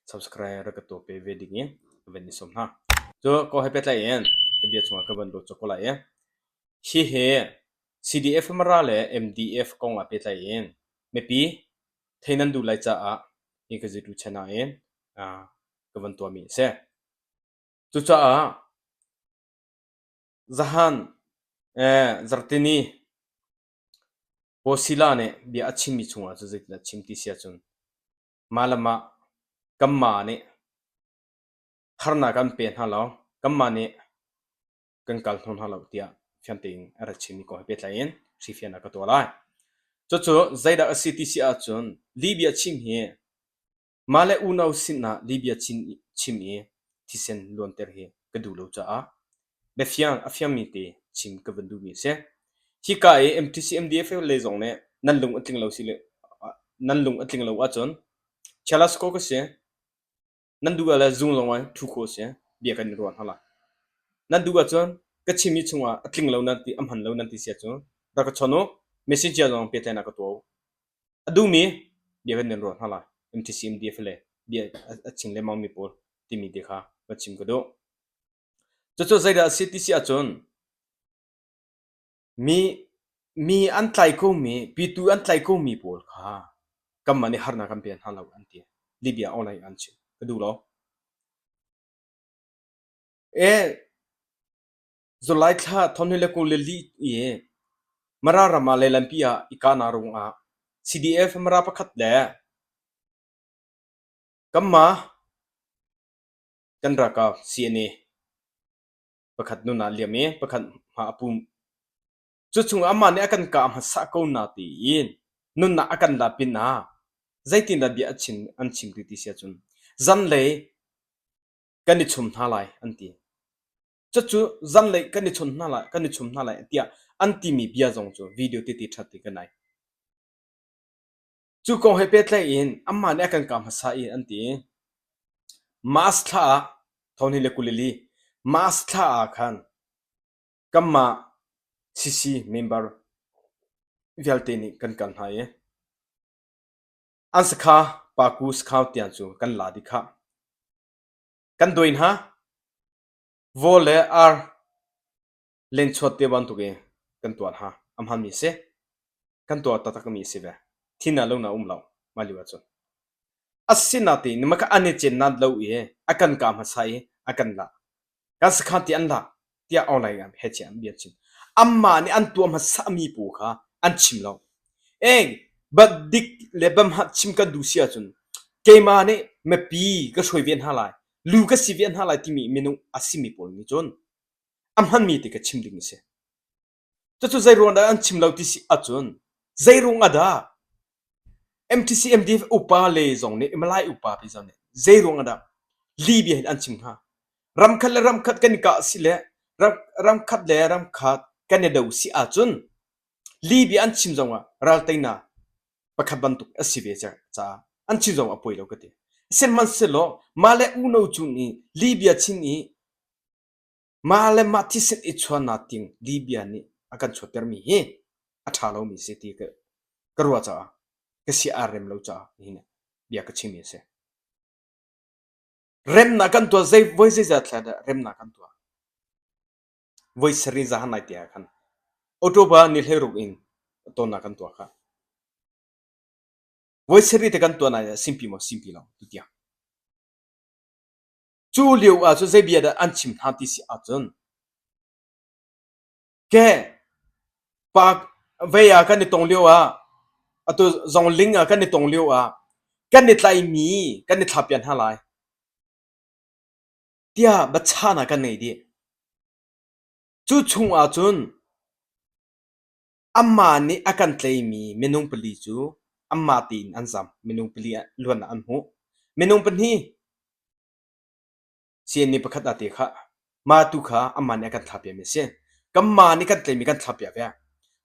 Subscribe rak ka tuah pe ve ding in ka van i sawm hna. Cu ko he pehtlaih in ka bia chungah ka van lut cawk ko lai i hihi CDF Mara le MDF kong ah pehtlaih in mipi thei nan duh lai caah hi ka zitu channel in ka van tuahmi a si. Cucaah zahan zarhtini Pawsila nih bia a chimmi chungah cu zeitin a chim ti si ahcun mah le mah kanmah nih harnak kan pe hna lo, kanmah nih kan kal hnawh hna lo tiah fiang tein a rak chimmi kong he pehtlai in hrifian a ka tuah lai. Cucu zeidah a si ti si ahcun Libya chim hi mah le unau sinah Libya chim i thisen luanter hi ka duh lo caah biafiang a fiangmi te chim ka van duhmi a si. Hika i MTC MDF lei zong nih nan lung a tling lo si le nan lung a tling lo ahcun Chalasko ka si. Nan duh ah le zung zong ah ṭhu khawh a si. Bia kan i ruah hna lai. Nan duh ahcun ka chimmi chungah a tling lo nan ti, a hman lo nan ti si ahcun rak ka chawn u. Messenger zong pehtlaihnak ka tuah u. A duhmi bia kan in ruah hna lai. MTC MDF le bia a chim lengmangmi pawl timi te kha va chim ka duh. Cucu zeidah a si ti si ahcun mi mi an tlai komi pitu an tlai komi pawl kha kanmah nih harnak kan pe hna lo an ti. Libya online an chim. Ka duh lo. E July thla thonhni le 22 i Mara ram ah leilanpi ah i kahnak ruangah CDF Mara pakhat le kanmah kan ralkap CNA pakhat nun ah liam i pakhat hma a pum. Cu chungah amah nih a kan kah hmasa ko na tiin nunnak a kan la pinah zeitindah bia a chim an chim ti ti si ahcun zanlei kan i chum hna lai an ti. Cucu zanlei kan i chun hna lai kan i chum hna lai tiah an timi bia zong cu video tete ṭhat ti ka nai. Cu kong he pehtlaih in amah nih a kan kah hmasa i an ti. Mars thla ah thawngni le 22 Mars thla ah khan kanmah CC member vialte nih kan kal hna i an sakha Paku sakhau tiang cu kan la dih khah. Kan dawi hna. Vaw le ar lenchuat te bantuk i kan tuah hna. A hmanmi a si. Kan tuah taktakmi a si ve. Thin ah lo na um lo mah lio ahcun. Asinain maka an i cennak lo i a kan kah hmasa i a kan lah. Kan sakhan ti an lak tiah online ah he chiah an bia chim. Amah nih an tuah hmasami pawl kha an chim lo. Eng bat dik le bamhat chim kan duh si ahcun keimah nih mipi ka hruai ve hna lai, lu ka si ve hna lai timi minung a simi pawl nih cun a hmanmi ti ka chim ding a si. Cucu zeiruang dah an chim lo ti si ahcun zeiruang ah dah MTC MDF upa le zong nih Malay upa pi zong nih zeiruang ah dah Libya hin an chim hnga? Ramkhat le ramkhat kan i kah si le ram, ramkhat le ramkhat kan i do si ahcun Libya an chim zong ah ralteinak pakhat bantuk a si ve caah an chim zong a poi lo ka ti. Sihmanhsehlaw mah le uno cung i Libya chin i Mah le mah thisen i chuannak ding Libya nih a kan chuahtermi hi a ṭha lomi si ti ka, ka ruah caah ka si aa rem lo caah nihin bia ka chimmi a si. Remnak kan tuah zei voi zeizat thla dah remnak kan tuah? Voi sarih zahan lai te ah khan October ni 16 in tonnak kan tuah kha. Voi sarih te kan tuah nai simpi maw simpi lo tu tiang. Cu lio ah cun zei bia dah an chim hna ti si ahcun ke pa vei ah kan i tong lio ah atu zong ling ah kan i tong lio ah kan i tlaimi kan i thlapian hna lai tiah bachana kan ngei dih. Cu chung ah cun amah nih a kan tleimi minung pali cu amah tein an zam. Minung pali luan ah an hmuh. Minung pahnih CNA pakhat aa te kha mah tu kha amah nih a kan thlahpiakmi a si. Kanmah nih kan tleimi kan thlahpiak ve.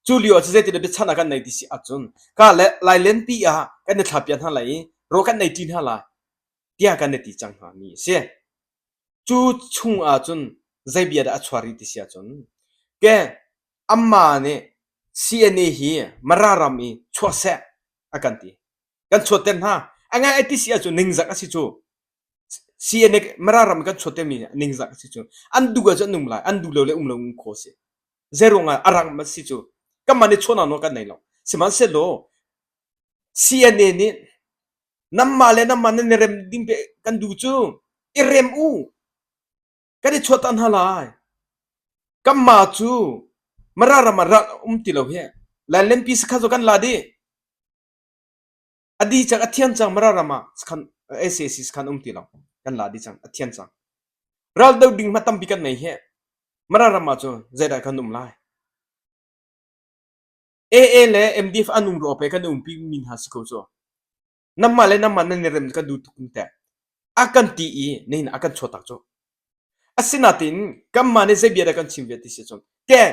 Cu lio ah cu zeitin dah biachan ah kan nei ti si ahcun ka le Lailenpi ah kan i thlahpiak hna lai i rawl kan ei ṭi hna lai tiah kan i ti cang hna mi a si. Cu chung ahcun zei bia dah a chuah rih ti si ahcun ke amah nih CNA hi Mara ram i chuah seh a kan ti. Kan chuahter hna. A ngai ai ti si ahcun ningzak a si cu. CNA Mara ram kan chuat mi ningzak si cu. An duh ahcun an um lai, an duh lo le um lo um kho si. Zeiruang ah a rang ma si cu. Kanmah nih chuahnak nawl kan nei lo. Sihmanhsehlaw CNA nih nanmah le nanmah nan i rem ding pe kan duh cu i rem u. Kan i chuah ta hna lai. Kanmah cu Mara ram ah ral um ti lo hi. Lailenpi sakhan cu kan la dih. A dih cang, a thian cang Mara ram ah sakhan SAC sakhan um ti lo. Kan la dih cang, a thian cang. Ral do ding hma tampi kan nei hi. Mara ram ah cun zeidah kan um lai? AA le MDF an um rua pe kan umpi mi hna si ko cu. Nangmah le nangmah nan i rem kan duh tuk teh. A kan ti i nihin a kan chuahtak cu. Asinain kanmah nih zei bia dah kan chim ve ti si cun ke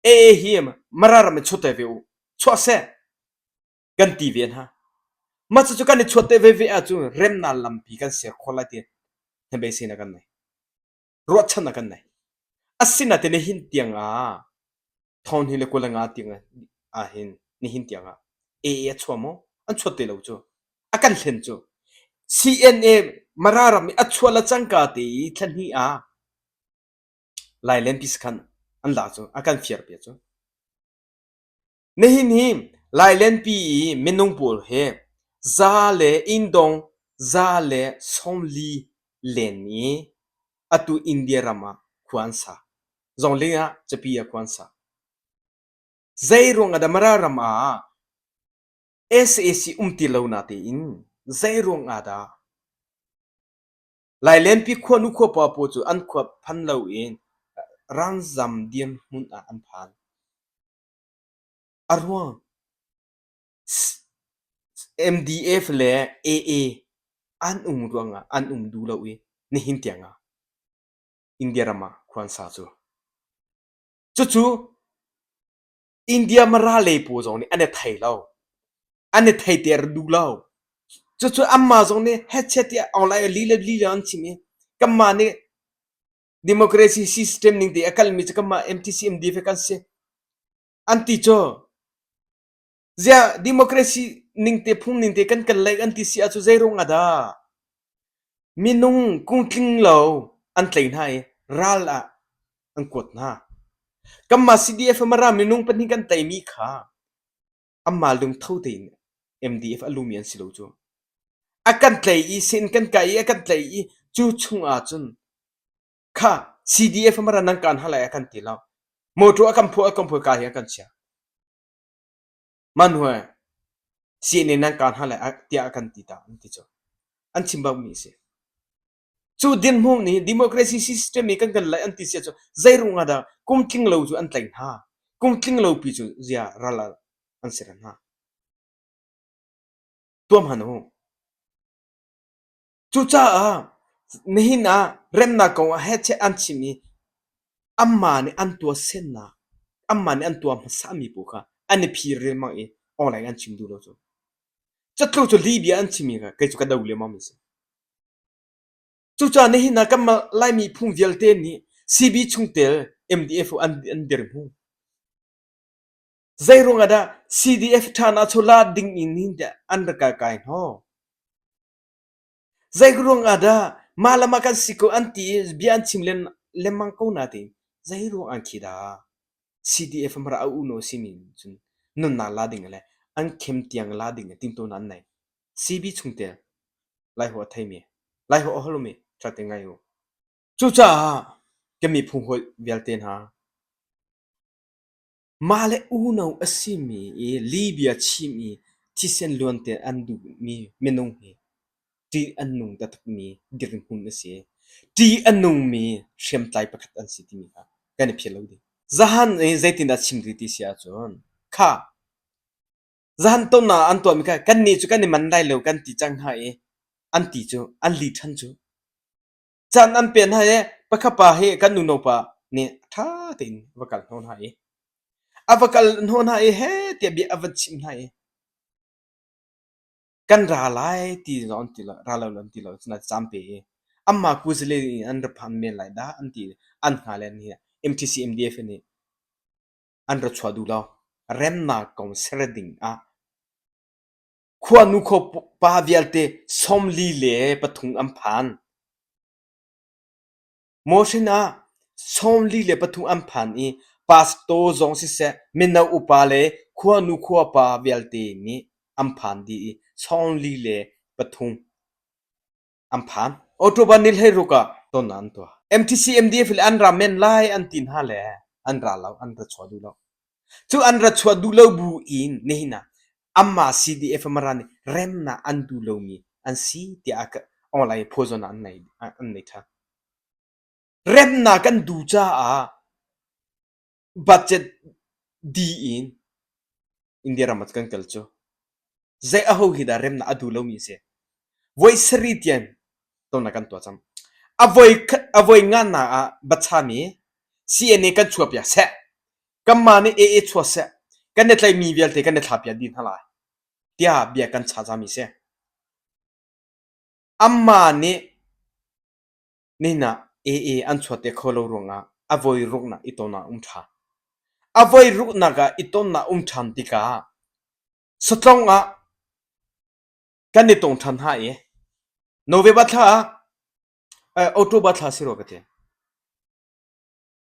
AA hi Mara ram in chuah ve u. Chuah seh kan ti ve hna. Mah cucu kan i chuah te ve ve ahcun remnak lampi kan ser khawh lai ti hnabeiseina kan nei. Ruahchannak kan nei. Asinain nihin tiang ah thong hi le 25 tiang ah hin nihin tiang ah AA a chuah maw? An chuat te lo cu. A kan hlen cu. CNA Mara ram i a chuah le cangka te i thla hnih ah Lailenpi sakhan an la cu a kan fiar pia cu. Nihin hi Lailenpi i minung pawl he za le inndong za le 40 len i atu India ram ah khua an sa. Zongling ah capi ah khua an sa. Zeiruang ah dah Mara ram ah sac um ti lo natein zeiruang ah dah Lailenpi khuanu khuapa pawl cu an khua phan loin rangzam dirhmun ah an phan. A ruang MDF le AA an um ruangah an um duh lo i nihin tiangah India ram ah khua an sa cu. Cucu India Mara lei pawl zong nih an i thei lo. An i theiter duh lo. Cucu anmah zong nih hechet tiah online li le li le an chim i kanmah nih democracy system ning te a kalmi cu kanmah MTC MDF kan si. An ti cu ziah democracy ning te phung ning te kan kal lai an ti si ahcun zeiruang ah dah minung kungtling lo an tlei hna i ral ah an kuat hna. Kanmah CDF Mara minung pahnih kan teimi kha anmah lungtho tein MDF a lumi an si lo cu. A kan tlei i sin kan kai i a kan tlei i cu chung ahcun kha CDF Mara nan kaan hna lai a kan ti lo. Motor a kan phuah a kan phuah ka hi a kan chia. Manhue CNA nan kaan hna lai tiah a kan ti ta an ti cu. An chim bakmi a si. Cu dinhmu nih democracy system i kan kan laih an ti sia cu zeiruang ah dah kum tling lo cu an tlaih hna? Kum tling lo pi cu zia ral ah an ser hna. Tuam han u. Cucaah nihin ah remnak kong ah hechet an chim i anmah nih an tuah sennak, anmah nih an tuah hmasami pawl kha an i phir riangmang i online an chim duh lo cu. Catlu cu lihbia an chimmi kha kei cu ka do lengmang mi si. Cucaah nihin ah kanmah Laimi phung vialte nih CB chungtel MDF an, an dirhmu. Zeiruang ah dah CDF ṭhan ah chawla ding in hin tiah an rak kai kai hnaw? Zeiruang ah dah mah le mah kan si ko an ti i bia an chim len lengmang ko natein zeiruang an khi dah CDF mara a uno simi cun nunnak la ding le an khem tiang la ding timhtuahnak an nei. CB chungtel Laiholh a theimi, Laiholh a holmi ṭha te ngai u. Cucaah kan miphun hawi vialte hna, mah le unau a simi i lihbia chim i thisen luanter an duhmi minung hi ṭih an nung taktakmi dirhmun a si. Ṭih a nungmi hriamtlai pakhat an si timi kha kan i philh lo ding. Zahan i zeitindah chim rih ti si ahcun, kha Zahan tonnak ah an tuahmi kha kannih cu kan i man lai lo kan ti cang hna i an ti cu an li ṭhan cu. Caan an pen hna i pakhat pa hi kan unaupa nih ṭha tein a va kal hnawh hna i a va kal hnawh hna i heh tiah bia a van chimh hna i kan ra lai ti zong an ti lo ra lo an ti lo cun caan pe i anmah kuzale in an ra phan men lai dah an ti an hnga le ni MTC MDF nih an ra chuah duh lo. Remnak kong ser ding ah khuanu khuapa vialte 43 an phan. Motion ah 43 an phan i pastor zong siseh mino upa le khuanu khuapa vialte nih an phan dih i 43 an phan. October ni 16 ah tonnak an tuah. MTC MDF le an ra men lai an ti hna le an ra lo, an ra chuah duh lo. Cu an ra chuah duh lo bu in nihin ah anmah CDF Mara nih remnak an duh lomi an si tiah online phuazon ah an nei an nei ṭhan. Remnak kan duh caah budget dih in India ram ah kan kal cu. Zei aho hi dah remnak a duh lomi a si? Voi sarih tiang tonnak kan tuah cang. A voi a voi ngannak ah bachami CNA kan chuahpiak seh. Kanmah nih AA chuah seh. Kan i tlaihmi vialte kan i thlahpiak dih hna lai. Tiah bia kan chah cami si. Amah nih nihin ah AA an chuah te kho lo ruangah a voi ruknak i ton ah um ṭhan. A voi ruknak ah i tonnak um ṭhan tikah satlong ah kan i tong ṭhan hna i November thla ah October thla si rua ka ti.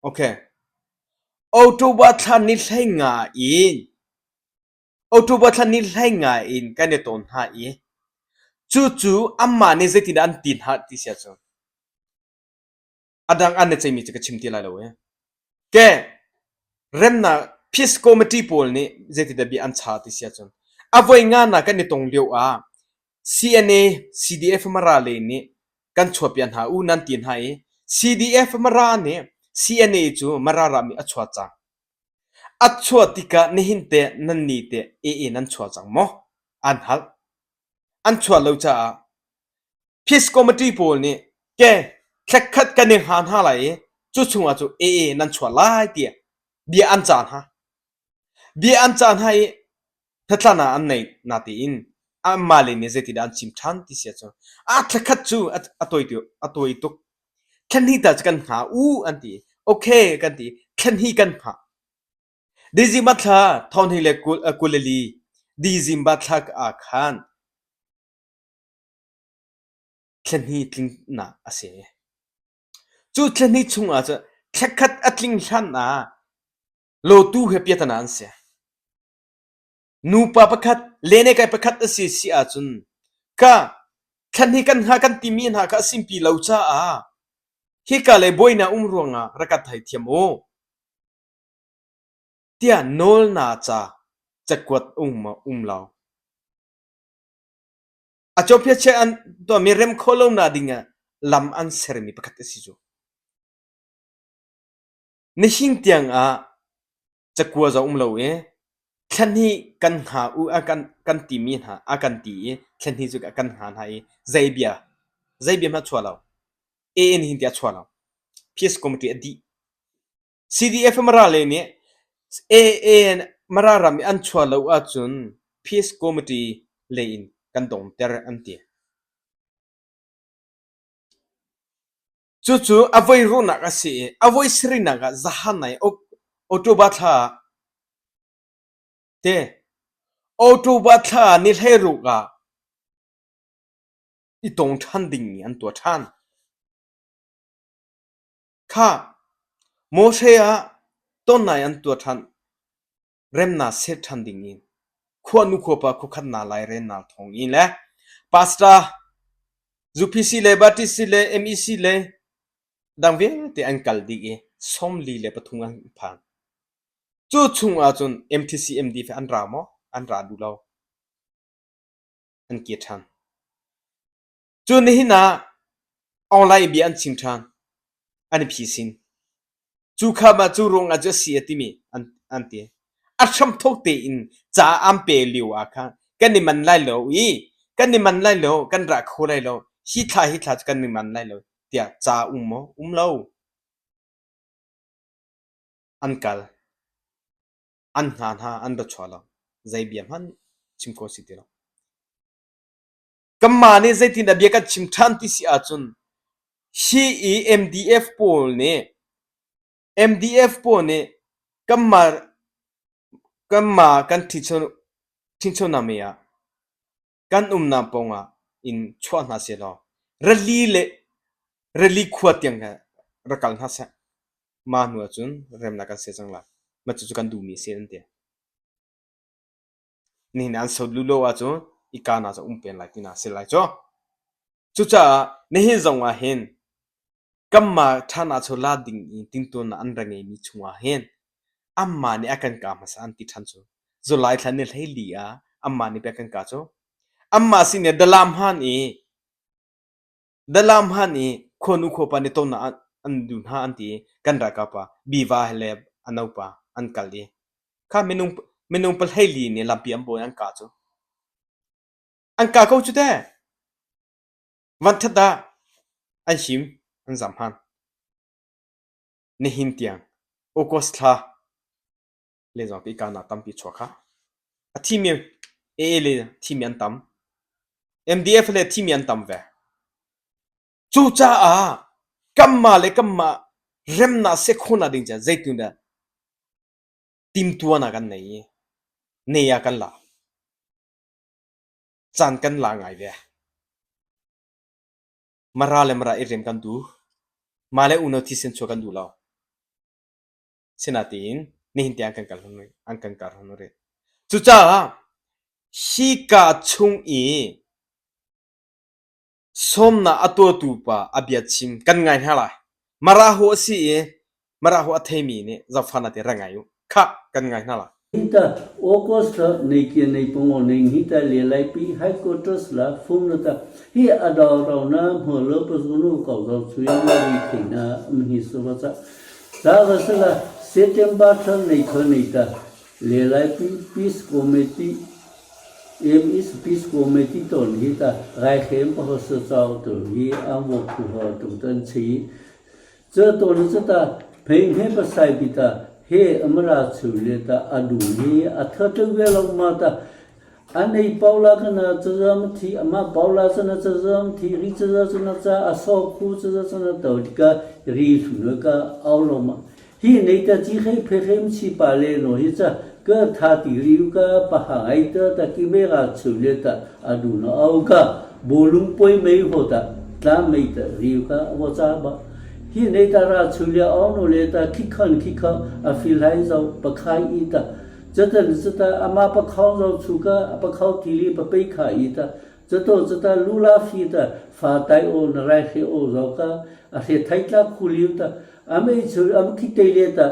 Okay. October thla ni 15 in October thla ni 15 in kan i tawn hna i cucu anmah nih zeitindah an ti hna ti si ahcun a dang an i ceihmi cu ka chim ti lai lo i. Ke remnak peace committee pawl nih zeitindah bia an cha ti si ahcun a voi nga nak kan i tong lio ah CNA CDF Mara le nih kan chuahpiak hna u nan ti hna i CDF Mara nih CNA cu Mara ram i a chuah cang. A chuah tikah nihin teh nan ni teh AA nan chuah cang maw? An hal. An chuah lo caah Peace Committee pawl nih ke thlekhat kan i hnga hna lai i cu chungah cu AA nan chuah lai tiah bia an cah hna. Bia an cah hna i hnatlan ah an nei natein anmah le nih zeitindah an chim ṭhan ti si ahcun a thlakhat cu a tawi a tawi tuk. Thla ta cu kan hnga u an ti. Okay kan ti. Thla kan hngah. December thla thawng le 24 December thla ah khan thla hnih tlingnak a si. Cu thla hnih chungah cun thlakhat a tling hlan ah lotu he piatana an si. Nupa pakhat lenekai pakhat a si si ahcun ka thla hnih kan hnga kan timi hna kha a simpi lo caah hika lei buainak um ruangah rak ka theithiam u tiah nawlnak ca cakuat um maw um lo. A cawpiachia an tuahmi rem khawh lonak dingah lam an sermi pakhat a si cu. Nihin tiangah cakua zong um lo i thla hnih kan hnga u a kan kan timi hna a kan ti i thla hnih cu kan hnga hna i zei bia zei bia hmanh a chuah lo. AA nihin tiah a chuah lo. Peace Committee a dih. CDF Mara le nih AA Mara ram i an chuah lo ahcun Peace Committee lei in kan dongter an ti. Cucu a voi ruahnak a si i a voi sarihnak ah zahan ai October thla ah te October thla ni 16 ah i tong ṭhan dingmi an tuah ṭhan. Khah, Moshe ah tonnai an tuah ṭhan, remnak ser ṭhan dingin khuanu khuapa khuakhannak lairelnak thawng in le pastor UPC le Baptist le MEC le dang vialte an kal dih i 43 an phan. Cu chung ahcun MTC MDF an ra maw? An ra duh lo. An kir ṭhan. Cu nihin ah online bia an chim ṭhan. An i phisin. Cu kha mah cu ruangah cu a si a timi an, an ti. A hramthawk tein ca an pe lio ah khan kan i man lai lo i kan i man lai lo, kan ra kho lai lo, hi thla hi thla cu kan i man lai lo tiah ca um maw? Um lo. An kal. An hna hna an ra chuah lo. Zei bia hmanh chim khawh si ti lo. Kanmah nih zeitindah bia kan chim ṭhan ti si ahcun hi i MDF pawl nih MDF pawl nih kanmah kanmah kan ṭhinchonak mei ah kan umnak pawngah in chuah hna sehlaw rili le rili khua tiang kha. Rak kal hna seh. Mah hnu ahcun remnak kan ser cang lai. Mah cucu kan duhmi a si an ti. Nihin an sot lulu ahcun i kahnak cu a um peng lai tinak a si lai cu. Cucaah nihin zong ah hin kanmah ṭhanak cu la ding i tintuannak an ra ngeimi chungah hin anmah nih a kan kah hmasa an ti ṭhan cu. July thla ni 14 ah anmah nih pek kan kah cu. Anmah sin i dalam han i Dalam han i khuanu khuapa nih tonnak an duh hna an ti i kan ralkap pa Biva he le a naupa an kal i kha minung 14 nih lampi an bawi an kah cu. An kah ko cu teh. Vanṭhat ah an him an zam han. Nihin tiang August thla le zong ti kahnak tampi chuak kha. A thimi AA le thimi an tam. MDF le thimi an tam ve. Cucaah kanmah le kanmah remnak seh khawhnak ding caah zeitindah timtuan ah kan nei i nei ah kan la. Caan kan la ngai ve. Mara le mara i rem kan duh. Mah le unau thisen chuah kan duh lo. Sinain nihin tiang kan kal an kan kar hon rih. Cucaah hika chung i sawmnak a tuahtu pa a bia chim kan ngai hna lai. Marahu a si i Marahu a theimi nih zohfahnak te ra ngai u. Khah kan ngai hna lai. Hita August nei kia nei pongo nei hita le lai pi headquarters la phung na ta hi adaw raw na hmo lo pa zunu kau zau chuya ma ri thei na am hi so ba cha cha va se la September thla nei kho nei ta le lai pi peace committee M is peace committee ton hi ta rai khem pa ho so chau tu hi am wo khu ho tung tan chi Cu tawn cu ta phei hme pasai pi ta he amara chu le ta adu hi a thatu ve lo ma ta an ei paula kana chazam thi ama paula chana chazam thi ri chaza chana cha aso khu chaza chana to ka ri thu ka au lo ma hi nei ta chi khei phe khem chi pa le no hi cha ka tha ti riu ka pa ha ai ta ta ki me ga chu le ta adu no au ka bolung poi mei ho ta tla mei ta riu ka wo cha ba hi nei ta ra chu le au no le ta khi khan khi kha a fi lai zo pa khai i ta chatan chata ama pa khau zo chu ka pa khau ti li pa pei kha i ta chato chata lula fi ta fa tai o na rai he o zo ka a he thai tla khu liu ta am ei chu am khi te le ta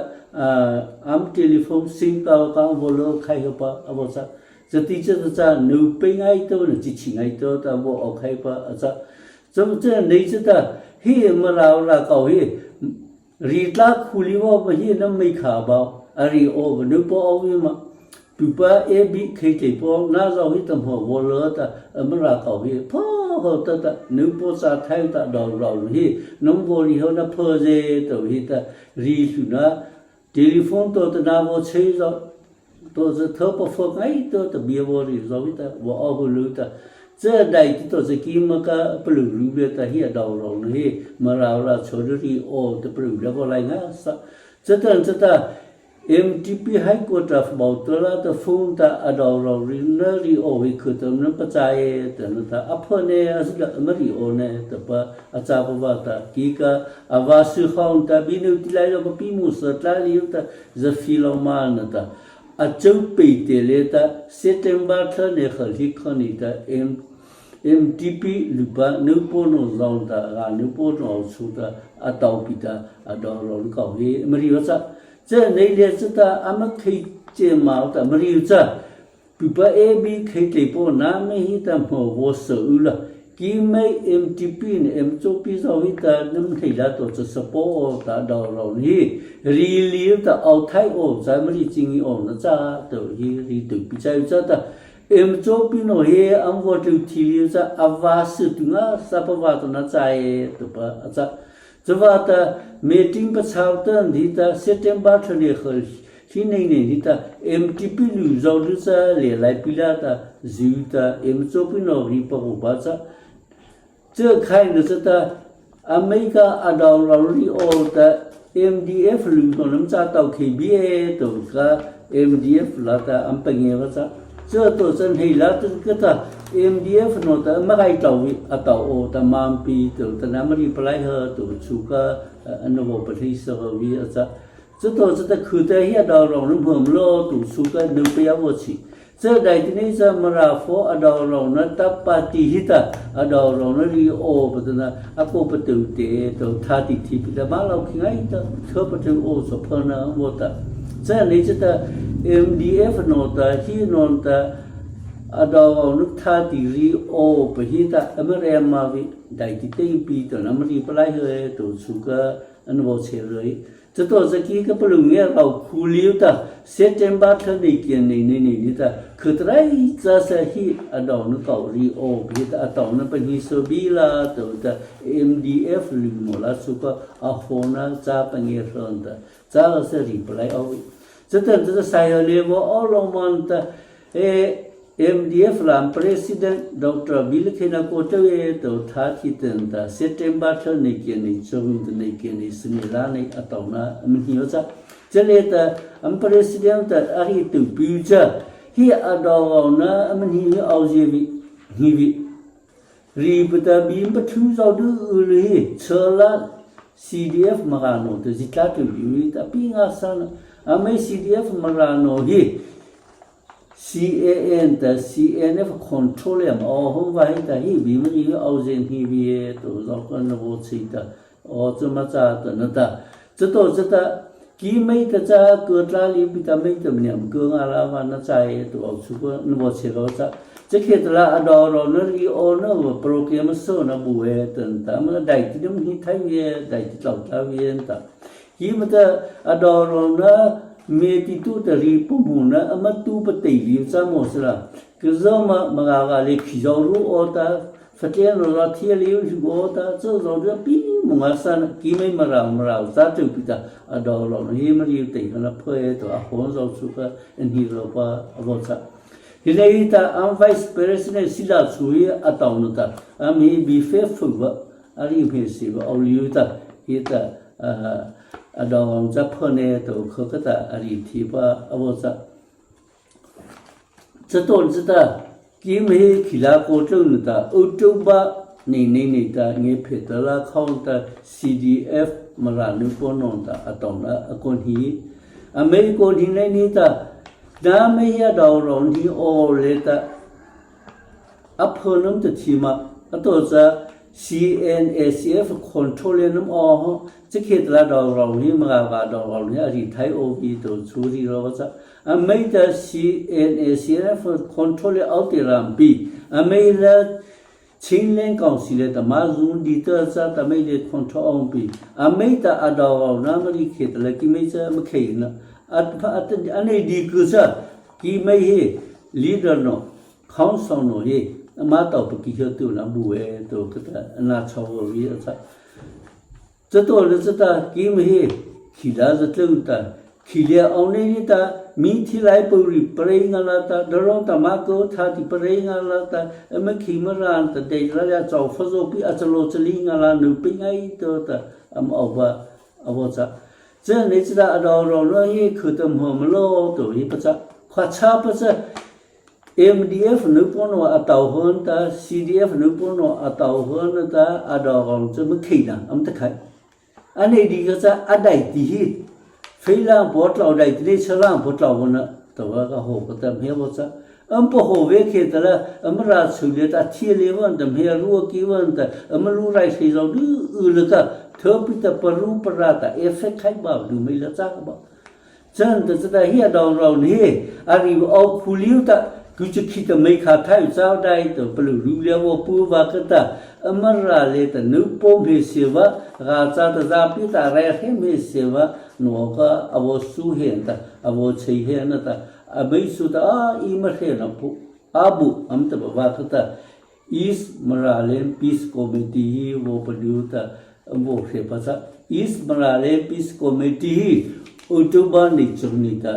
am telephone sing ka ka volo khai ho pa avo cha chati cha cha nu pe ngai to na chi chi ngai to ta wo au khai pa acha chom che nei cha ta hi ma rao ra kau hi ri tla khuli wo ba hi na mei kha ba ari o ba nu po au wi ma pu pa e bi khei te po na zo hi tam ho wo lo ta am ra kau hi pho ho ta ta nu po sa thai ta dau rau hi nong bo ri ho na pho je to hi ta ri su na telephone to ta na wo chei zo to ze tho pa pho ngai to ta bia wo ri zo hi ta wo au hu lu ta che dai ti to ze ki ma ka plu lu be ta hi dau rau hi ma rao ra cho ri o ta plu le wo lai nga sa che tan che ta MTP headquarter bautola ta phone ta adaw raw ri na ri o hi khu tam na pachaye ta na ta aphone asda mari o ne ta pa acha pa wa ta ki ka awa su khong ta binu ti lai lo pa pi mu sa tla liu ta za fi lo ma na ta achau pe te le ta September thla ne khal hi khani ta M MTP lupa nu po no zaung ta ga nu po no chu ta atau pi ta adaw raw kau hi mari wa cha Che nei le cu ta ama khei che mau ta mari cha pipa A B khei te po na me hi ta mo wo se u la ki mei MTP ne M cho pi zo hi ta nam thei la to cha sapo o ta daw raw hi ri li ta au thai o cha mari ching i o na cha to hi ri tu pi chai cha ta M cho pi no he am wo tu thi li cha awa su tu nga sa pa wa to na cha e to pa cha Cuva ta meeting pachau tan hi ta September thla khal hi nei nei hi ta MTP lu zo lu cha le lai pila ta zu ta M cho pi no ri pa ko ba cha che khai na cha ta America adaw ra ri o ta MDF lu no nam cha tau KBA to ka MDF la ta am pa nge ba cha che to chan hei la ta ka ta MDF no ta magai tau wi a tau o ta mampi to ta na mari palai ha to chu ka an wo pa thei sa wi a cha chu to chu ta khu te hi a daw rong nu hom lo tu chu ka nu pe ya wo chi 这来的那只么啦，佛阿道罗那达巴提希达阿道罗那里哦不的那阿哥不都得都他的提比的马老去爱的，可不都哦说碰那我的，这你这的 MDF 诺的希诺的阿道罗那他的里哦不希达阿么来嘛为来的对比的那么里不来和都出个安我车来。这都是几个不容易老苦流的，September 特内见内内内的，可得来这是去阿到那搞里哦，别的阿到那本身说比啦，都的 MDF 里么啦，出个阿火呢，咋本也上的，咋个是里不来哦？这等这个三月里我奥罗曼的，诶。MDF လာ President Dr. Bill Khena ko te to tha thi ten ta September tha nei ke nei chong te nei ke nei sni la nei ataw na am hi cha chele ta am President ta a hi tu pi cha hi adaw na am hi au je vi hi vi ri pa ta bim pa thu zaw du lu hi chela CDF marano te zitla tu bi ta pi nga sa na ame CDF marano hi CAN 的 CNF control 嘛，哦，红发黑的hi 比们有欧人hi 比都绕个那我吃的，哦，怎么咋的那的，这都这的，几没的这个哪里比他没怎么样，个阿拉瓦那在都出过那我吃了这。这克的啦，阿道罗那里哦那我 program 说那不会等，他们代替的们太远，代替老太远的，伊们的阿道罗那。မေတီတူတရီပမှုနာအမတူပတေလီဇမောစလာကဇမမဂါဂါလေခိဇောရူအောတာဖတေနရတီလီယူဂောတာဇောဇောပိမငါဆန်ကိမေမရာမရာဇာတုပိတာအဒေါ်လောဟေမရီတေခနဖွဲတော့အဟွန်ဇောစုကအနီရောပါအဘောချဒီလေတာအမ် vice president စီလာချူရအတောင်းတာအမီဘီဖေဖူဝအရီဖေစီဝအော်လီယူတာဟီတာ အဒေါ်ဇဖနေတော့ခကတာအရီတီပါအဘောချ这都知道，因为其他国政的欧洲吧，你你你的，你佩德拉康的 CDF 嘛啦，你不弄的，阿懂了，阿关系，阿美国你那你的，那没也到让你哦来的，阿破弄的起嘛，阿都是 CNSF control နမ်အော်这ခေတလာတော့ရောင်းနေမကပါတော့ရောင်းနေအဒီထိုင် OB တို့ချူရီရောစအမေတ CNSF control အောက်တရံဘီအမေလာချင်းလင်းကောင်စီလေတမဇွန်ဒီတဇာတမေလေ control အောင်ဘီအမေတအတော်နာမလီခေတလကိမေချမခေနအတ်ဖတ်အနေဒီကုစကိမေဟေ leader နော်ခေါင်းဆောင်နော်ဟေအမတော်ပကိဟတူနာဘူဝဲတို့ကတအနာချောဝီအချ这多了这တာကိမဟေခီလာစတုတာခီလအောင်နေတာမိထီလိုက်ပူရီပရိငါလာတာဒရုံတမကောသာတိပရိငါလာတာအမခိမရန်တတေရရချောဖဇိုပိအချလောချလီငါလာနုပိငိုင်တောတာအမောဘအဘောချ这你知道阿道罗罗伊可得么么咯，都伊不知，夸差不是 MDF နုပွန်ဝအတောဟွန်တာ CDF နုပွန်ဝအတောဟွန်တာအဒေါကောင်စမခိနာအမ်တခိုင်အနေဒီကစားအတိုက်တီဟိဖေးလာဘောတောက်တိုက်တိချလာဘောတောက်ဝနတဝကဟောကတမေဘောချအမ်ပဟောဝေခေတလာအမရာဆူလေတာချီလေဝန်တမေရူကီဝန်တအမလူရိုက်စီဇောဒူလကသောပိတပရူပရာတာအဖက်ခိုင်ဘာဒူမေလချာကဘာချန်တစတဟိအဒေါရောနေအရီအောခူလီတာ ကုချခိတမေခါထိုင်ဇောဒိုင်တပလူလူလျောပူဝကတအမရာလေတနုပုံမေစေဝဂါဇာတဇာပိတာရဲခေမေစေဝနောကအဝဆုဟေတအဝချေဟေနတအဘိစုတာအီမခေနပူအဘူအမ်တဘဝကတ East Maralen Peace Committee wo paduta wo khe pasa East Maralen Peace Committee October ni chunita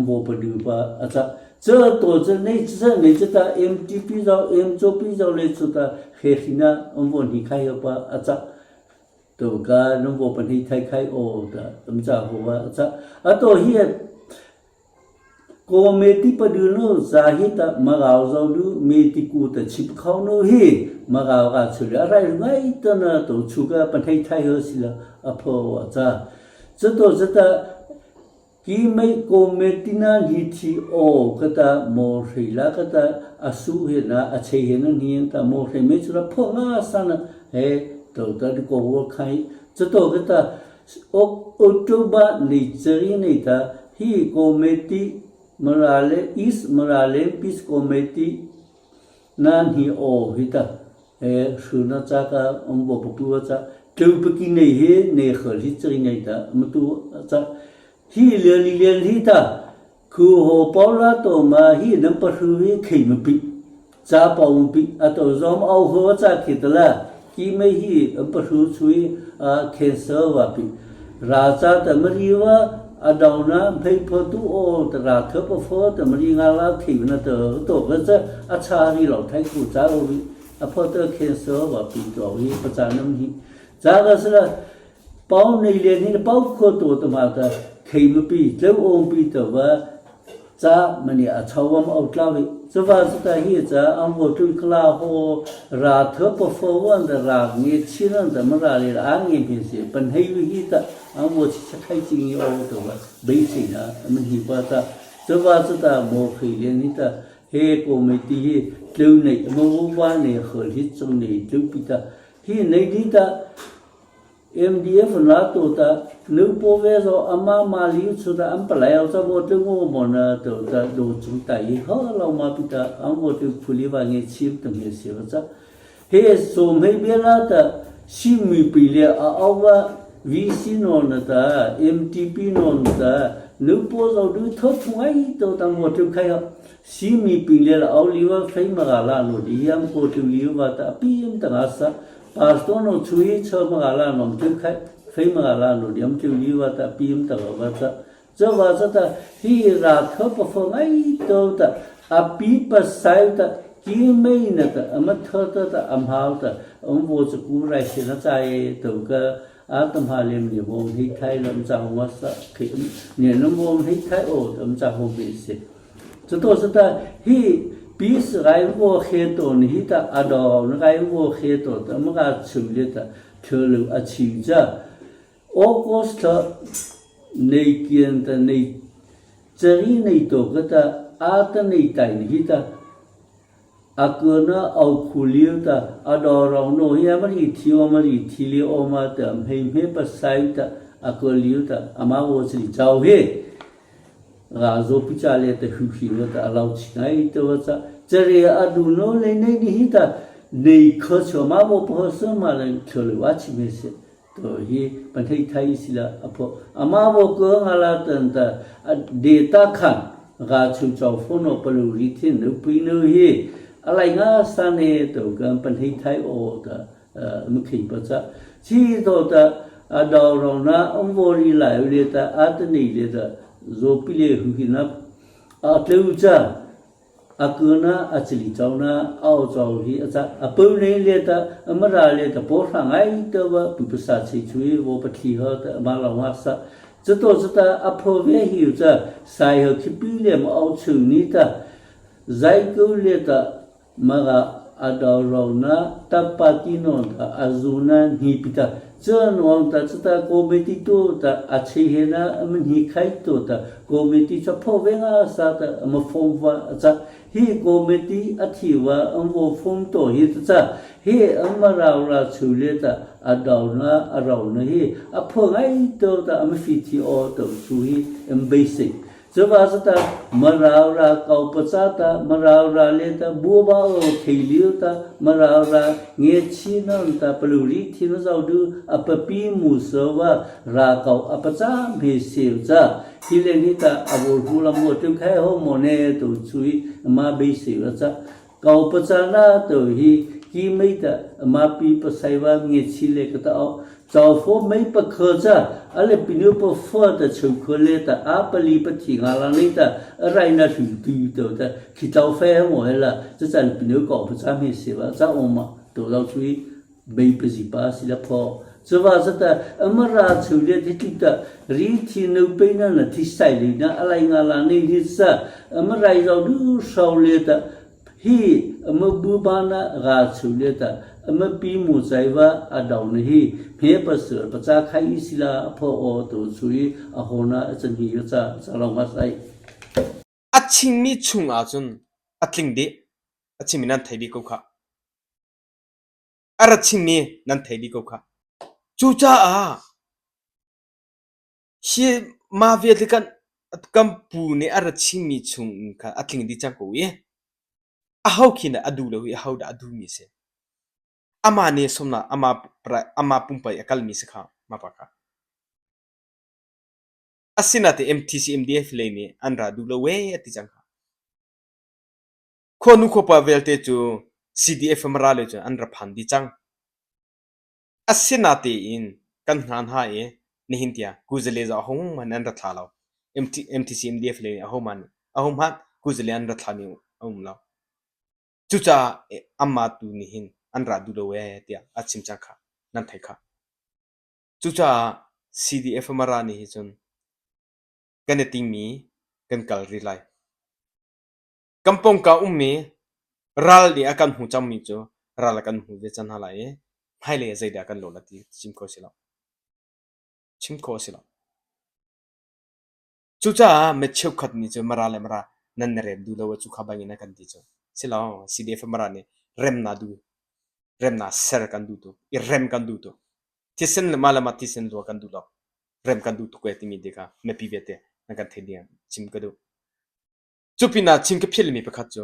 wo padupa acha 这多这那这那这ta MTP 绕 MJP 绕来出ta 黑黑那我你开要把啊这，都个侬我本地太开哦的，怎么咋好啊这啊到现。Kometi padu nu zahi ta magau zo du meti ku ta chip khau nu hi magau ga chu le rai ngai ta na to chu ga panhei thai ho sila a pho wa cha chato chata ki mei kometi na hi thi o kata mo hrei la kata asu he na a chei he na ni ta mo hrei me chu la pho nga sa na he to ta ko wo khai chato kata October ni cari nei ta hi committee Marale East Marale Peace Committee na hi o hi ta he hru na cha ka om bo pu cha teu paki nei he ne khal hi cari nei ta matu cha hi le li le hi ta Khu ho pau la to ma hi nam pa hru hi khei ma pi cha pau ma pi a to zom au ho cha khi ta la ki me hi am pa hru chui a cancer wa pi ra cha ta ma ri wa a dau na phei pho tu o ta ra tho pa pho ta ma ri nga la khi na to to ga cha a cha ri lo thai khu cha o ri a pho ta cancer wa pi to hi pa cha nam hi cha ga sa Pau nei len hin pau kho to ta ma ta khei ma pi tleu om pi ta wa cha mani a chawam au tla vi chawa su ta hi cha am wo tu kla ho ra tho pa fo wan da ra nge chi ran da ma ra le a nge phi se pan hei vi hi ta am wo chi cha khai chi ngi o to wa bei se na man hi pa ta chawa su ta mo khei len hi ta he ko me ti hi tleu nei ma wo wa ne khol hi chung nei tleu pi ta hi nei di ta MDF na to ta nu po ve zo ama ma li chu ta am palai au cha wo tu ngo mo na to ta do chung tai ho lo ma pi ta am wo tu phuli wa nge chim ta me se wa cha he so me be la ta si mi pi le a au wa VC no na ta MTP no na ta nu po zo du tho thung ai to ta wo tu khai ha si mi pi le la au li wa phei ma ga la no di yam ko tu li wa ta pi yam ta ga sa Pastor no chui cho ma ga la nom tu khai phei ma ga la no diam tu li wa ta pim ta wa ta cho wa sa ta hi ra tho pa pho ngai to ta a pi pa sai ta ki mei na ta ama tho ta ta am hau ta om wo chu ku rai se na chai to ka a tam ha lem ni bom hi thai lam cha wa sa khi ne nam bom hi thai o am cha ho be se Cutu hi peace gai wo khe ton hi ta adaw na gai wo khe to ta ma ga chim le ta thelu a chi cha August tha nei kian ta nei chari nei to ka ta a ta nei tai ni hi ta a ko na au khu liu ta a do rong no hi ma ri thi o ma ri thi li o ma ta mhe mhe pa sai ta a ko liu ta ama wo chi chau he Ra zo pi cha le ta hu hi no ta alau chi ngai te wa cha chare a du no le nei ni hi ta nei kho cho ma bo po so ma le tho le wa chi me se to hi pan thei thai si la apo ama bo ko nga la tan ta de ta khan ga chu chau pho no pa lu ri thin nu pi nu hi alai nga sa ne to kan pan thei thai o ta mu khi pa cha chi to ta a daw rong na om vo ri lai le ta a ta nei le ta zo pi le hu hi na a tleu cha a ku na a chili chau na au chau hi a cha a pu nei le ta ma ra le ta po hra ngai ta wa pu pa sa chi chui wo pa thi ho ta ma la wa sa chu to chu ta a pho ve hi cha sai ho khi pi le ma au chu ni ta zai ku le ta Maga adawrona tapatino ta azuna nipita chanwang ta chata komiti to ta achihena am ni khai to ta komiti cha phovenga sa ta am phom wa cha hi komiti athiwa am wo phom to hi cha hi am raw ra chule ta adawna arawna hi aphongai to ta am fi thi o to chu hi am basic Cuba cu ta marau ra kau paca ta marau ra le ta buaba o kheliu ta marau ra nge chi non ta paluri thi no zau du apapi mu so wa ra kau apaca me seu cha hi le ni ta abol hu lam mo tu khai ho mo ne tu chui ma be seu cha Kau pacana to hi ki mei ta ma pi pa sai wa nge chi le ka ta au chau fo mei pa kho cha ale pinu pa fo ta chu kho le ta a pa li pa thi nga la nei ta rai na thu tu to ta khi chau fe mo he la cha chan pinu ko pa cha mi se wa cha o ma to lo chui mei pa ji pa si la pho. Cuva zata amara chule thi ta ri thi no pe na na thi sai li na alai nga la nei hi sa amarai zo du shau le ta hi ama bu ba na ga chule ta ama pi mu chai wa a dau na hi phe pa sir pa cha khai sila pho o to chui a ho na chan hi yo cha cha lo ma sai. A chingmi chung ahcun a tling dih. A chimmi nan thei dih ko khah. A ra chimmi nan thei dih ko khah. Cucaah hi mah vialte kan kan pu nih a ra chimmi chung in khan a tling dih cang ko i aho khi dah a duh lo i aho dah a duhmi a si. Amah nih sawmnak amah amah pumpak i a kalmi si kha mah pa kha. Asinain MTC MDF lei nih an ra duh lo ee a ti cang kha. Khuanu khuapa vialte cu CDF Mara lei cun an ra phan dih cang. Asinatein kan hna hna i nihin tiang kuzale zong ahohmanh an ra thla lo. MTC MDF lei nih ahohmanh ahohmanh kuzale an ra thlami a um lo. Cucaah anmah tu nih hin an ra duh lo ee tiah a chim cang kha nan theih khah. Cucaah CDF Mara nih hi cun kan i tingmi kan kal rih lai. Kan pawngka ummi ral nih a kan hmu cangmi cu ral a kan hmu ve cang hna lai i hmailei ah zeidah kan lawh lai ti chim khawh a si lo. Chim khawh a si lo. Cucaah mi cheukhat nih cun Mara le Mara nan na rem duh lo ah cu kha bangin a kan ti cu. Si lo, CDF Mara nih remnak duh, remnak ser kan duh tuk, i rem kan duh tuk. Thisen le mah le mah thisen lua kan duh lo. Rem kan duh tuk ee timi te kha mipi vialte nan kan theih ding ah chim ka duh. Cu pinah chin ka philhmi pakhat cu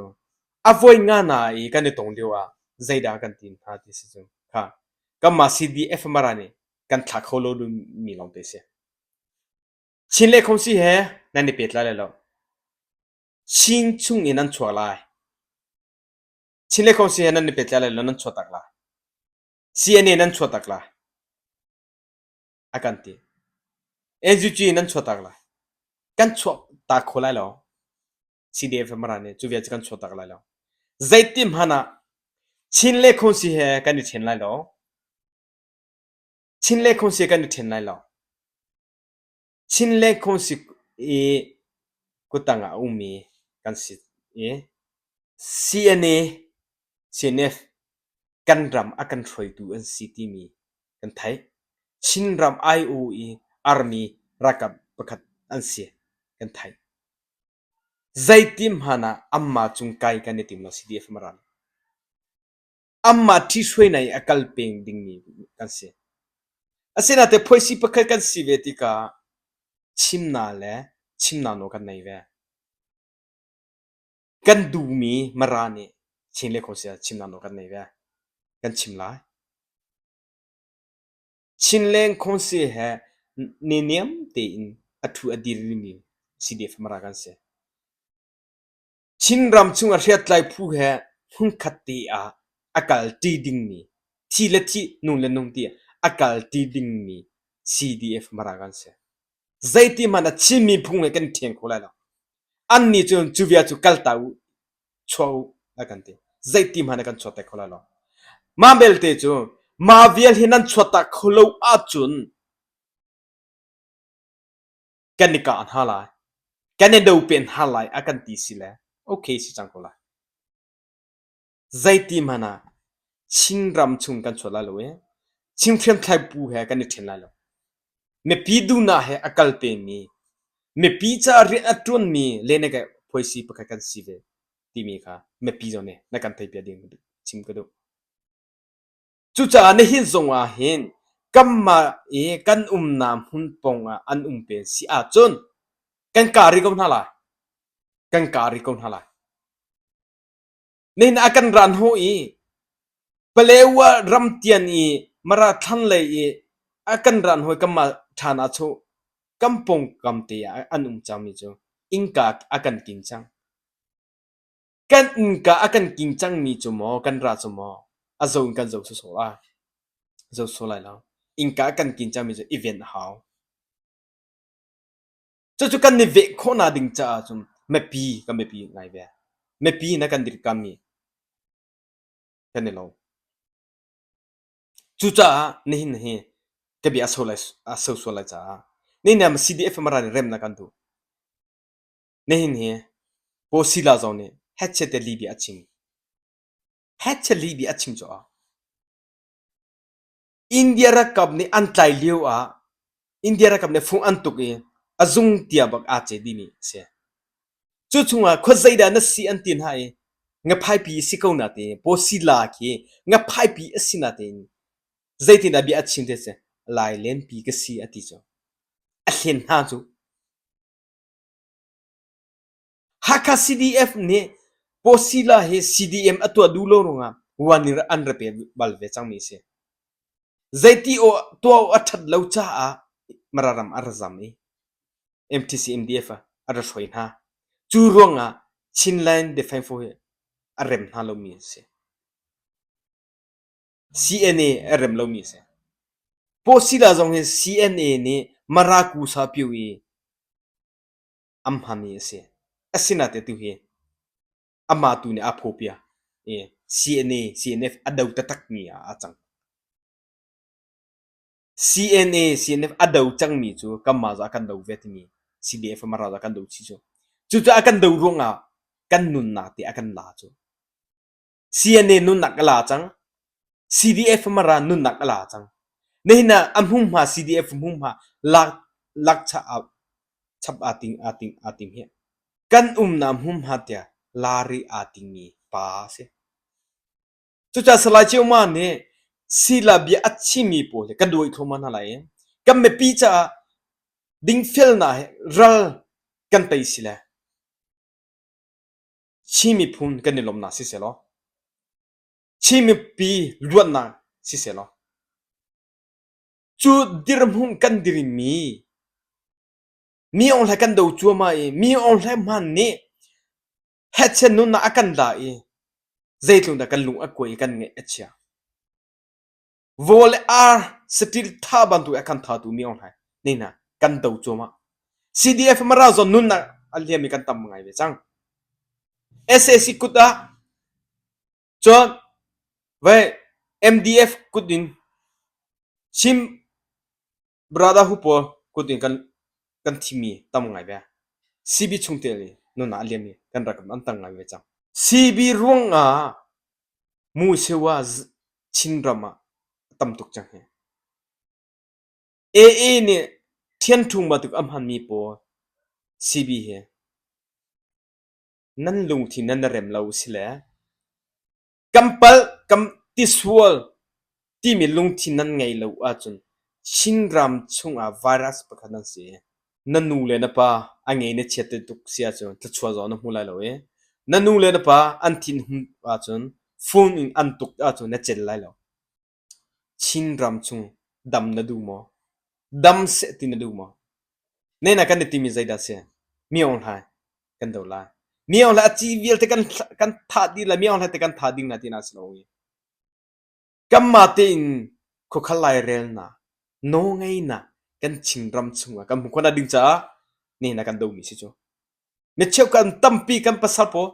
a voi nga na i kan i tong lio ah zeidah kan ti hna ti si cu kha kanmah CDF Mara nih kan thla kho lo mi lawngte si. Chin le Khomsi he nan i pehtlai lai lo. Chin chung in nan chuak lai. Chin le Khomsi he nan i pehtlai lai lo nan chuah tak lai. CNA nan chuah tak lai. A kan ti. NUG nan chuah tak lai. Kan chuah tak kho lai lo. CDF Mara nih cu vial cu kan chuah tak lai lo. Zeitin hmanh ah Chin le Khonsi he kan i ṭhen lai lo. Chin le Khonsi kan i ṭhen lai lo. Chin le Khonsi i kuttang ah a ummi kan si i CNA, CNF kan ram a kan hruaitu an si timi kan theih. Chinram aiawh i army ralkap pakhat an si kan theih. Zeitin hmanh ah anmah cung kai kan i tim lo CDF Mara nih. Anmah ṭhihruainak i a kal peng dingmi kan si. Asinain phuaisi pakhat kan si ve tikah chimnak le chimnak nawl kan nei ve. Kan duhmi Mara nih Chin le Khuasia chimnak nawl kan nei ve. Kan chim lai. Chinleng Council he neniam tein a ṭhu a dirmi CDF Mara kan si. Chinram chung a hriamtlai phu he hmunkhat te ah a kalṭi dingmi, thi le thih, nung le nung tiah a kalṭi dingmi CDF Mara kan si. Zeiti hmanh ah Chin miphung he kan i ṭhen kho lai lo. Annih cun cu bia cu kalta u, chuah u a kan ti. Zeiti hmanh ah kan chuahter kho lai lo. Mah belte cu mah vial hi nan chuahtak kho lo ahcun kan i kah hna lai, kan i do pen hna lai a kan ti si le okay si cang ko lai. Zeiti hmanh ah Chinram chung kan chuah lai lo i Chin hriamthlai bu he kan i ṭhen lai lo. Mipi duhnak he a kal pengmi, mipi caah rian a ṭuanmi lenekeh phuaisi pakhat kan si ve timi kha mipi zong nih na kan theihpiak ding chim ka duh. Cucaah nihin zong ah hin kanmah i kan umnak hmun pawng ah an um pen si ahcun kan kah rih ko hna lai. Kan kah rih ko hna lai. Nihin ah kan ra hnawh i Palewa ramtian i Mara thlanglei i a kan ra hnawh i kanmah ṭhan ah chuh kan pawngkam te ah an um cangmi cu innka a kan king cang. Kan innka a kan king cangmi cu maw kan ra cu maw a zo in kan zo sawsawh lai. Zo sawh lai lo. Innka a kan kin cangmi cu i ven a hau. Cucu kan i veh khawhnak ding caah cun mipi kan biapi ngai ve. Mipi na kan dirkammi kan i lo. Cucaah nihin hi. Ka bia a so lai a so sual lai caah nihin CDF Mara nih remnak kan duh. Nihin hi Pawsila zong nih hetchet te lih bia a chim. Hetchet lih bia a chim cu ah India ralkap nih an tlai lio ah India ralkap nih fung an tuk i a zung tia bak aa ce dihmi a si. Cu chungah khuazeidah na si an ti hna i ngaphaipi a si ko natein Pawsila khi ngaphaipi a si natein zeitindah bia a chim ti si Lailenpi ka si a ti cu. A hlen hna cu. Hakha CDF nih Pawsila hi CDM a tuah duh lo ruangah wan in an ra pe bal ve cangmi a si. Zeiti aw tuah awk a ṭhat lo caah Mara ram a ra zam i MTC MDF ah a ra hruai hna. Cu ruangah Chinland Defense Force hi a rem hna lomi a si. CNA a rem lomi a si. Pawsila zong hi CNA nih Mara Kusa pio i an hmanmi a si. Asinain tu hi amah tu nih aa phawpia i CNA, CNF a do taktakmi ah aa cang. CNA, CNF a do cangmi cu kanmah zong a kan do ve timi CDF Mara zong a kan do chih cu. Cucaah a kan do ruangah kan nunnak te a kan la cu. CNA nunnak a la cang. CDF Mara nunnak a la cang. Nihin ah a hmunhma CDF hmunhma lak lak chap chap aa ting aa ting aa ting hi. Kan umnak hmunhma tiah lari aa tingmi pa a si. Cucaah Salai Ceuma nih sila bia a chimmi pawl hi kan duai thluahmah hna lai i kan mipi caah dingfelnak he ral kan tei si le Chin miphun kan i lawmnak siseh law Chin mipi luatnak siseh law cu dirhmun kan dirmi mi Aung Hlaing kan do cuahmah i mi Aung Hlaing hmanh nih hetchet nunnak a kan la i zeitluk dah kan lung a kuai i kan ngaih a chia. Vaw le ar saṭil tha bantuk a kan thatu mi Aung Hlaing nih hna kan do cuahmah. CDF Mara zawn nunnak a liam i kan tam ngai ve cang. SAC kut ah cun vai MDF kut in Chin Brotherhood pawl kut in kan kan thimi tam ngai ve. CB chungtel i nunnak a liam i kan rak an tam ngai ve cang. CB ruangah Musewa Chinram ah a tam tuk cang hi. AA nih ṭhianṭhung bantuk a hmanmi pawl CB hi nan lungthin nan rem lo si le kan palh kan tisual timi lungthin nan ngei lo ahcun Chinram chungah virus pakhat nan si. Na nu le na pa a ngei na chiat tuk si ahcun thluachuah zong na hmu lai lo i na nu le na pa an thinhun ahcun phone in an tuk ahcun na cel lai lo. Chinram chung dam na duh maw? Dam seh ti na duh maw? Nena kan i timi zeidah si? Mi Aung Hlaing kan do lai. Mi Aung Hlaing a ci vialte kan kan thah dih lai, Mi Aung Hlaing te kan thah ding lai tina si lo i. Kanmah tein khuakhal lairelnak, nawlngeihnak kan Chinram chungah kan hmuh khawhnak ding caah nihin ah kan domi si cu. Mi cheukhat tampi kan pasal pawl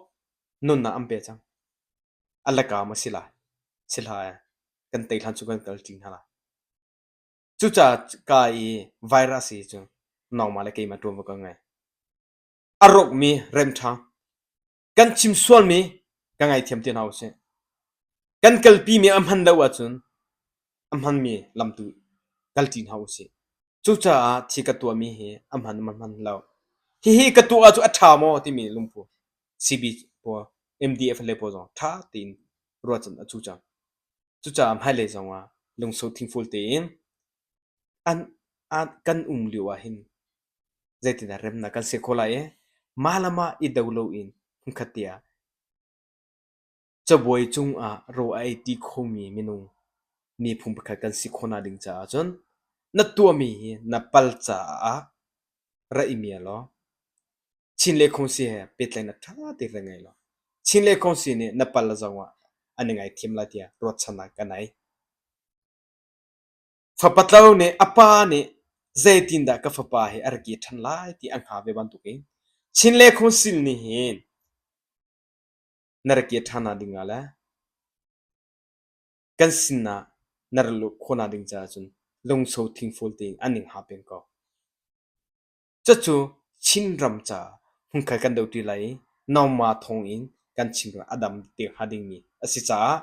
nunnak an pe cang. A laka maw si lai? Si hlah ee. Kan tei hlan cu kan kal ṭi hna lai. Cucaah ka i virus hi cu nangmah le keimah ṭuanvo ka ngei. A rawkmi remṭha kan chim sualmi ka ngaithiam ti hna usih. Kan kalpimi a hman lo ahcun a hmanmi lam tu kalṭi hna usih. Cucaah thi ka tuahmi hi a hman ma hman lo. Hihi ka tuah ahcun a ṭha maw timi lungphu CB pawl MDF le pawl zong ṭha tein ruahchan a cu cang. Cucaah hmailei zong ah lungsau thingful tein an, an kan um lio ah hin zeitindah remnak kan ser khawh lai i mah le mah i do loin hmunkhat te ah cabuai cungah rawl a ei tti khomi minung miphun pakhat kan si khawhnak ding caah cun na tuahmi hi na pal caah rak i mia law Chin le Khongsi he pehtlaihnak ṭha tein rak ngei law Chin le Khongsi nih na pal zongah an i ngaithiam lai tiah ruahchannak ka nei. Fapatlo nih a pa nih zeitindah ka fapa hi a ra kir ṭhan lai ti a hnga ve bantukin Chin le Khongsil nih hin na ra kir ṭhan ding ah le kan sinah na ra luh khawhnak ding caah cun Lungso thingful tein an ning ha peng ko. Cucu Chinram caah hmunkhat kan dohṭi lai i Nauma thawng in kan Chinram a dam te hnga dingmi a si caah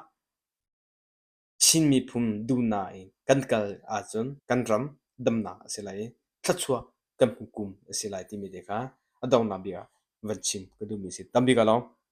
Chin miphun duhnak in kan kal ahcun kan ram damnak a si lai i thluachuah kan hmuh kum a si lai timi te kha a donghnak bik ah van chim ka duhmi a si. Tambik a lawng.